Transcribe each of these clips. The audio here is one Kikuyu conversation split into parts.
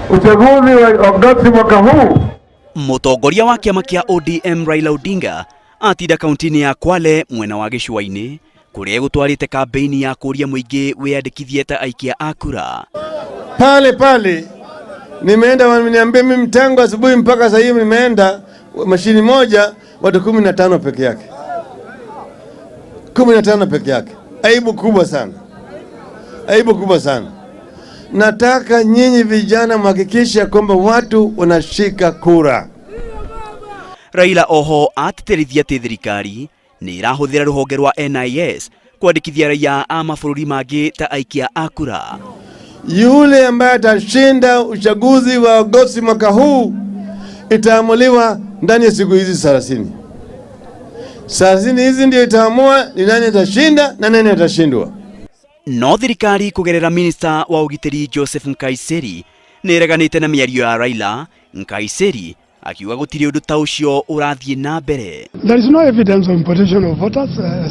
Uchaguzi wa Agosti mwaka huu. Mũtongoria wa kĩama kĩa ODM Raila Odinga atinda kaunti-inĩ ya Kwale mwena wa gĩcũa-inĩ kũrĩa egũtwarĩte kambĩini ya kũria mũingĩ wĩyandĩkithie ta aikia a kura. Pale pale nimeenda, wameniambia mimi tangu asubuhi mpaka sasa hivi nimeenda mashini moja watu 15 peke yake, 15 peke yake. Aibu kubwa sana, aibu kubwa sana. Nataka nyinyi vijana mhakikishe kwamba watu wanashika kura. Raila oho atĩtĩrithia atĩ thirikari nĩ ĩrahũthĩra rũhonge rwa NIS kwandĩkithia raia a mabũrũri mangĩ ta aikia a kura. Yule ambaye atashinda uchaguzi wa Agosti mwaka huu itaamuliwa ndani ya siku hizi 30. 30 hizi ndio itaamua ni nani atashinda na nani atashindwa. No thirikari kũgerera minista wa ũgitĩri Joseph Nkaiseri nĩ ĩreganĩte na mĩario ya Raila. Nkaiseri akiuga gũtirĩ ũndũ ta ũcio ũrathiĩ na mbere. There is no evidence of importation of voters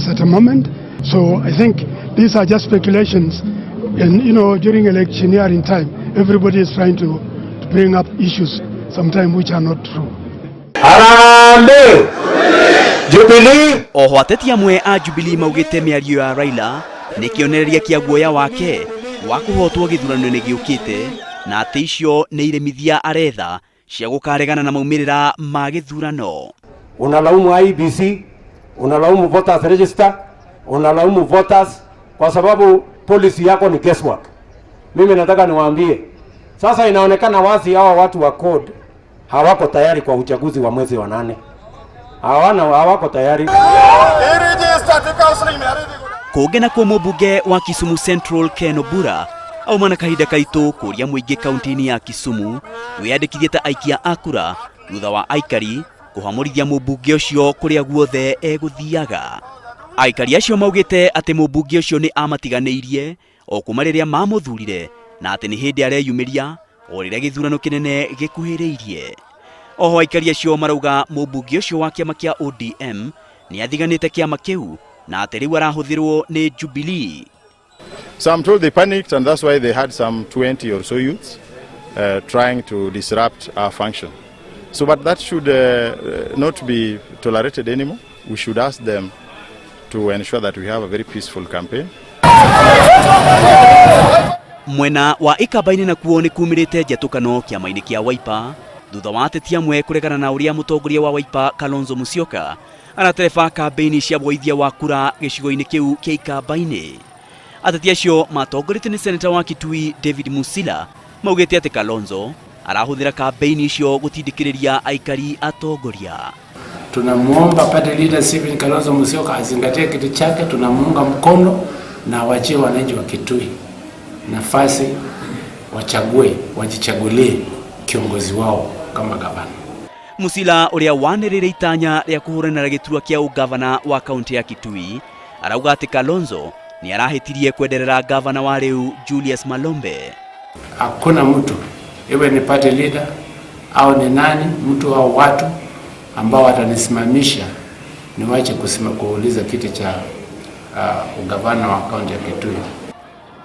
at the moment, so I think these are just speculations. And during electioneering time, everybody is trying to bring up issues sometimes which are not true. Harambee! Jubilee! Oho ateti amwe a Jubilee maugĩte mĩario ya Raila nĩ kĩonereria kĩa guoya wake wa kũhotwo gĩthurano-inĩ gĩũkĩte na atĩ icio nĩ iremithia aretha cia gũkaregana na maumĩrĩra ma gĩthurano. Unalaumu IEBC, unalaumu voters register, unalaumu voters kwa sababu policy yako ni guesswork. Mimi nataka niwaambie sasa, inaonekana wazi hawa watu wa CORD hawako tayari kwa uchaguzi wa mwezi wa 8. Hawana, hawako tayari. Kũngĩ nakuo mũmbunge wa Kisumu Central Ken Obura auma na kahinda kaitũ kũria mũingĩ kaunti-inĩ ya Kisumu wĩyandĩkithie ta aikia a kura thutha wa aikari kũhamũrithia mũmbunge ũcio kũrĩa guothe egũthiaga. Aikari acio maugĩte atĩ mũmbunge ũcio nĩ amatiganĩirie o kuma rĩrĩa mamũthurire na atĩ nĩ hĩndĩ areyumĩria o rĩrĩa gĩthurano kĩnene gĩkuhĩrĩirie. Oho aikari acio marauga mũmbunge ũcio wa kĩama kĩa ODM nĩ athiganĩte kĩama kĩu na atĩ rĩu arahũthĩrwo nĩ Jubilee. So I'm told they panicked, and that's why they had some 20 or so youths trying to disrupt our function. So, but that should not be tolerated anymore. We should ask them to ensure that we have a very peaceful campaign. Mwena wa Ikamba-inĩ nakuo nĩ kumĩrĩte njatũkano kĩama-inĩ kĩa Wiper thutha wa ateti amwe kũregana na ũrĩa mũtongoria wa Wiper Kalonzo Musyoka aratereba kambĩini cia woithia wa kura gĩcigo-inĩ kĩu kĩa Ikamba-inĩ. Ateti acio matongoretio nĩ seneta wa Kitui David Musila maugĩte atĩ Kalonzo arahũthĩra kambĩini icio gũtindĩkĩrĩria aikari atongoria. Tunamuomba party leader Stephen Kalonzo Musyoka azingatie kiti chake, tunamuunga mkono na awachie wananchi wa Kitui nafasi wachague, wajichagulie kiongozi wao kama gavana. Musila ũrĩa wanĩrĩire itanya rĩa kũhũranĩra gĩturwa kĩa ũgavana wa kaunti ya Kitui arauga atĩ Kalonzo nĩ arahĩtirie kwenderera gavana wa rĩu Julius Malombe. Hakuna mtu iwe ni party leader au ni nani, mtu au watu ambao watanisimamisha niwache kuuliza kiti cha ugavana wa kaunti ya Kitui.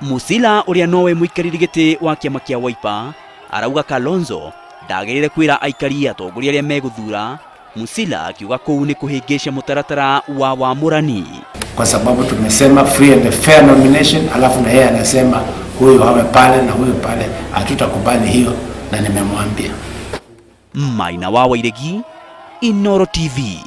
Musila ũrĩa nowe mũikarĩri gĩtĩ wa kĩama kĩa Wiper arauga Kalonzo ndagĩrĩire kwĩra aikari atongoria arĩa megũthura. Musila akiuga kũu nĩ kũhĩngĩca mũtaratara wa wamũrani. Kwa sababu tumesema free and fair nomination, alafu na yeye anasema huyu awe pale na huyu pale. Hatutakubali hiyo, na nimemwambia. Maina wa Wairegi, Inooro TV.